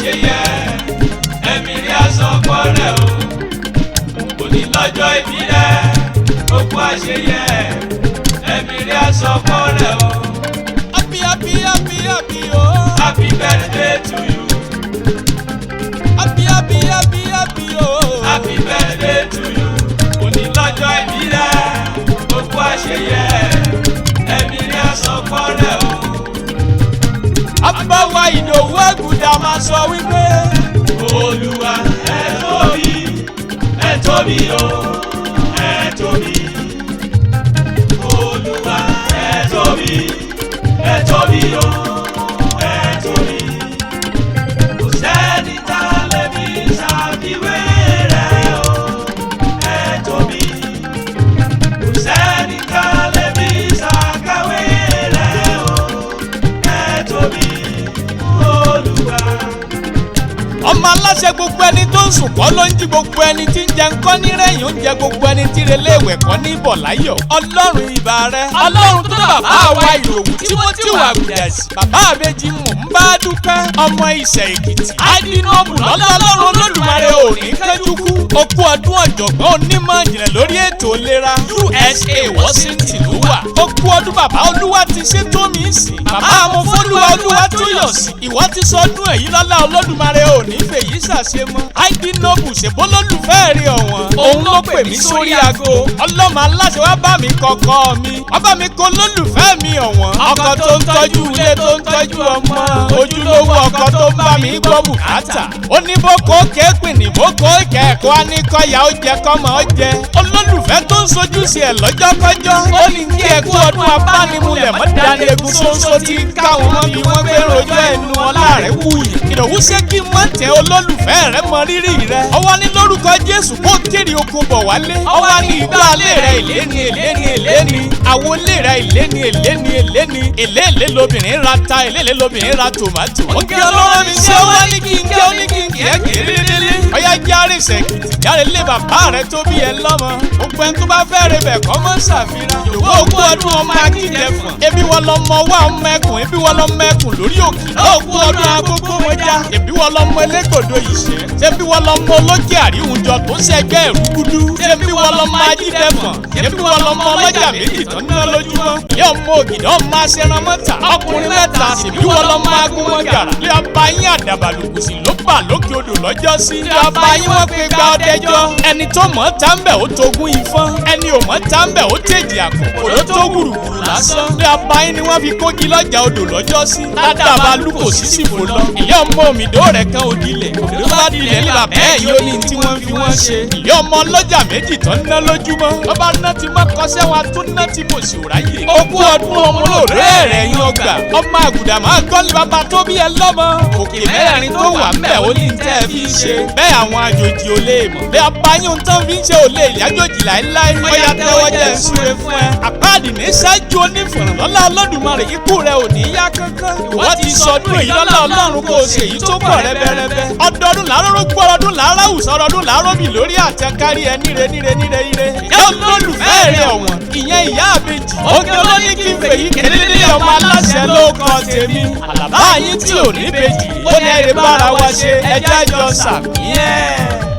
àṣeyẹ, ẹ̀mí rí àsọpọ̀ rẹ̀ o. Òní lọ́jọ́ ìbí rẹ̀, òkú àṣeyẹ, ẹ̀mí rí àsọpọ̀ rẹ̀ o. Happy, happy, happy, happy o. Happy birthday to you. Happy, happy, happy, happy o. Happy birthday to you. Òní lọ́jọ́ ìbí rẹ̀, òkú àṣeyẹ, ẹ̀mí rí àsọpọ̀ rẹ̀ o. Abáwa Ìdòwú Àgùdà máa sọ wípé. Olúwa ẹ tóbi, ẹ tóbi o, ẹ tóbi. Olúwa ẹ tóbi, ẹ tóbi o, ẹ tóbi. Kò sẹ́ni tá a lè fi ṣàfiwé rẹ̀ o, ẹ tóbi. Kò sẹ́ni tá a lè fi ṣàkàwé rẹ̀ o, ẹ tóbi. Olúwa. Ọmọ aláṣẹ, gbogbo ẹni tó ń sùn kọ́ ló ń jí, gbogbo ẹni tí ń jẹ ńkọ́ nírẹ̀yìn oúnjẹ, gbogbo ẹni tí relé ìwẹ̀ kọ́ ní bọ̀ láyọ̀. Ọlọ́run, ìbà rẹ, Ọlọ́run tó dá bàbá wa Ìdòwú Timothy Àgùdàsì, bàbá àbẹ́jì, mò ń bá dúpẹ́, ọmọ Ìṣẹ̀ Èkìtì àìdínàbù lọ́lá. Ọlọ́run Olódùmarè ò ní kánjú kú. Okú ọdún, ọ̀jọ̀gbọ́n onímọ̀ ìjìnlẹ̀ lórí ètò ìlera, USA Washington ló wà. Okú ọdún, bàbá. Olúwa ti ṣe tó mi sí, bàbá amọ̀fọ́lúwa, Olúwa tó yọ̀ sí. Ìwọ ti sọdún èyí lọ́lá Olódùmarè, ò ní fèyí ṣàṣe mọ́. Àìdínàbù ṣèbólólùfẹ́ rí ọ̀wọ́n, òun ló pè mí sórí aago. Ọlọ́mọ aláṣẹ wá bá mi kọ́kọ́ mi, wá bá mi kó lólùfẹ́ mi ọ̀wọ́n, ọkọ tó ń tọ́jú ilé, tó ń tọ́jú ọmọ, ojúlówó ọkọ tó ń bá mi gbọ́ bùkátà. Ó ní boko kéèpì ní boko ìkẹ́ẹ̀kọ́ á ní kọ́yà ó jẹ kọ́mọ ó jẹ. Olólùfẹ́ tó ń sojú sí ẹ̀ lọ́jọ́kọ́jọ́, ó ní kí ẹ kú ọdún. Abánimúlẹ̀ mọ́ dání egun ṣoṣo tí káwọn mọ́ bí wọ́n gbé rojọ́ ẹnu ọlá rẹ̀ wuyì. Ìdòwú ṣé kí mọ́ tẹ olólùfẹ́ rẹ mọ rírì rẹ. Ọwọ́ ní lórúkọ Jésù kó kiri oko bọ̀ wálé. Ọwọ́ ní ìgbà alẹ́ rẹ èlé ni, èlé ni, èlé ni. Àwo ilé rẹ èlé ni, èlé ni, èlé ni. Èlé èlé lobìnrin ra ta, èlé èlé lobìnrin ra tòmátò. Ó gé ọlọ́run mi ṣé wọ́n ní kí n gé, ó ní kí n kì í kiri délé. Ọyá járe ṣèkìtì, járe lé bàbá rẹ tó bí ẹ lọ́mọ. Gbogbo ẹni tó bá fẹ́ rẹ bẹ̀ kọ́ mọ́ ṣàfihàn. Ìwọ ogún ọdún, ọmọ akíjẹfọ̀n. Ebi wọn lọ mọ wá ọmọ ẹkùn, ebi wọn lọ mọ ẹkùn lórí òkè. Ogún ọdún, agogo wọn já. Ebi wọn lọ mọ elégbòdo ìṣẹ́. Ṣebí wọn lọ mọ olókè àríwùjọ tó ṣẹgbẹ́ ẹ̀rúgúdú. Ṣebí wọn lọ mọ ajídẹ̀fọ̀n. Ṣebí wọn lọ mọ ọlọ́jà méjì tó ná lójúmọ́. Ilé ọmọ ògìdá, ọmọ aṣẹranmọ́ta. Ọkùnrin mẹ́ta, ṣèbí wọn lọ mọ agúnmọ́gàrà. Ilé ọba yín àdàbàlùkùsì ló bà lókè odò lọ́jọ́ sí. Ilé ọba yín wọ́n pe gba ọdẹjọ́. Ẹni tó mọ̀ tá ń bẹ̀ ó togún ifọ́n. Ẹni ò mọ̀ tá ń bẹ̀ ó tèjì àpò. Òró tó gbùrùgbùrù lásán. Ilé ọba yín ni wọ́n fi kógi lọ́jà odò lọ́jọ́ sí. Ládàbà lukò sí sì fò lọ. Ilé ọmọ òmìdó rẹ̀ kan òdìlẹ̀. Òdò bá dilẹ̀ ńlá bẹ́ẹ̀ yóò ní tí wọ́n fi wọ́n ṣe. Ilé ọmọ ọlọ́jà méjì tó ń ná lójúmọ́. Lọ́ba ná ti mọ́ kọsẹ́ wa tún ná ti mọ̀ sí òráyè. Ogún ọdún, ọmọ olóòrè rẹ̀ yín ọgbà. Ọmọ àgùdà máa gọ́lé bàbá tó bí ẹ lọ́mọ. Òkè mẹ́rin tó wà ńbẹ̀ ó ní tẹ́ ẹ fi ń ṣe. Bẹ́ẹ̀ àwọn àjòjì ò lè mọ̀. Bí abayún tán fi ń ṣe ò lè yájòjì láéláé. Ọya tẹ́wọ́ jẹ́ ń súre fún ẹ. Àpáàdì ní ṣáájú onífọ̀ràn lọ́lá Olódùmarè, ikú rẹ ò ní yá kánkán. Ìwọ ti sọdún èyí lọ́lá Ọlọ́run, kó o ṣe èyí tó pọ̀ rẹ́bẹ́rẹ́bẹ́. Ọdọọdún làárọ̀ gbọ́, ọdún làárọ̀ àwùsọ, ọdọọdún làárọ̀ bì lórí àtẹkárí ẹ níre níre níre ire. Ìyá olólùfẹ́ rẹ ọ̀wọ́n, ìyẹn ìyá àbèjì. Oge ló ní kí n fèyí kéde, ọmọ aláṣẹ ló kọ tèmi. Àlàbá yín tí ò ní bèjì, ó ní ẹ̀rẹ̀ bára wa ṣe ẹjá jọ sàmì ẹ̀.